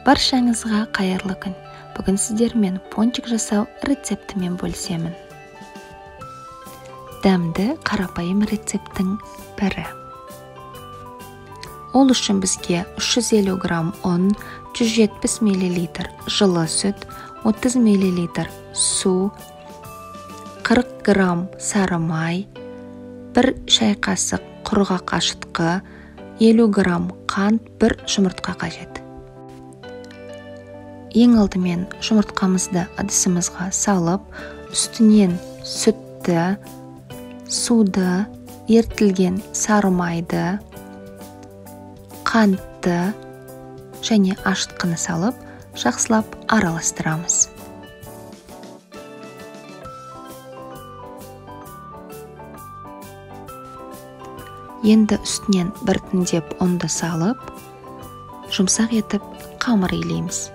Баршаңызға қайырлы күн. Бүгін сіздермен пончик жасау рецептімен бөлісемін. Дәмді қарапайым рецепттің бірі. Ол үшін бізге 350 грамм ұн, 170 мл жылы сүт, 30 мл су, 40 грамм сары май, 1 шай қасық құрғақ ашытқы, 50 грамм қант, 1 жұмыртқа қажет. Ең алдымен жұмыртқамызды ыдысымызға салып, үстінен сүтті, суды, ерітілген сары майды, қантты және ашытқыны салып, жақсылап араластырамыз. Енді үстінен біртіндеп ұнды салып, жұмсақ етіп қамыр илейміз.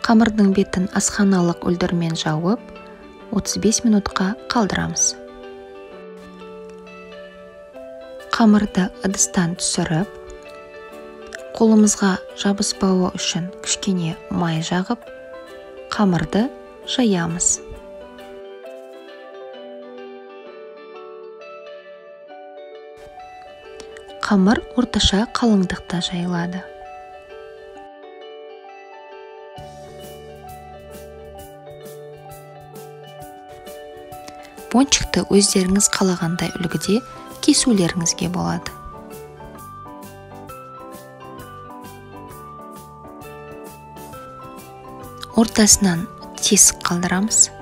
Қамырдың бетін асханалық үлдірмен жауып, 35 минутқа қалдырамыз. Қамырды ыдыстан түсіріп, қолымызға жабыспауы үшін кішкене май жағып, қамырды жаямыз. Қамыр орташа қалыңдықта жайылады. Пончикті өздеріңіз қалағандай үлгіде кесулеріңізге болады. Ортасынан тесік қалдырамыз.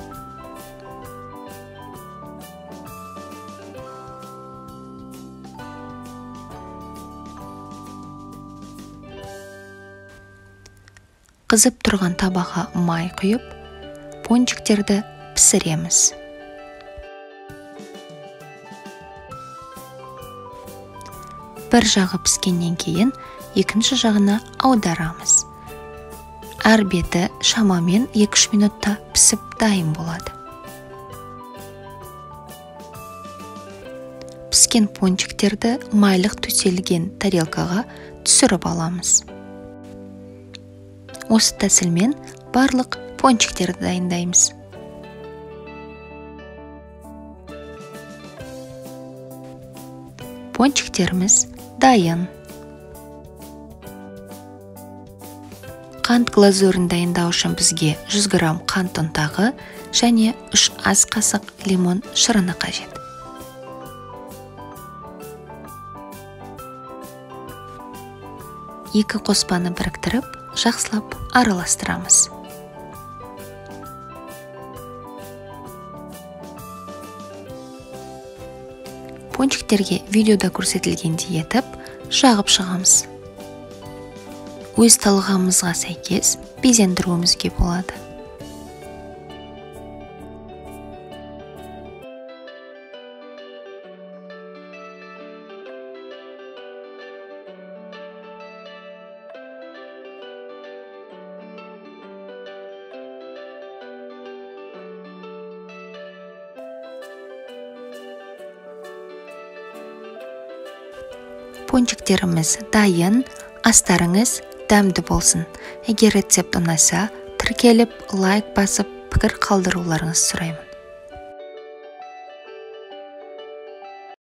Қызып тұрған табаға май құйып, пончиктерді пісіреміз. Бір жағы піскеннен кейін екінші жағына аударамыз. Әр беті шамамен 2-3 минутта пісіп дайын болады. Піскен пончиктерді майлық төселген тарелкаға түсіріп аламыз. Осы тәсілмен барлық пончиктерді дайындаймыз. Пончиктеріміз дайын. Қант глазурін дайындау үшін бізге 100 грамм қант ұнтағы және 3 ас қасық лимон шырыны қажет. Екі қоспаны біріктіріп, жақсылап араластырамыз. Пончиктерге видеода көрсетілгендей етіп жағып шығамыз. Өз талғамымызға сәйкес безендіруімізге болады. Пончиктеріміз дайын, астарыңыз дәмді болсын. Егер рецепт ұнаса, тіркеліп, лайк басып, пікір қалдыруларыңызды сұраймын.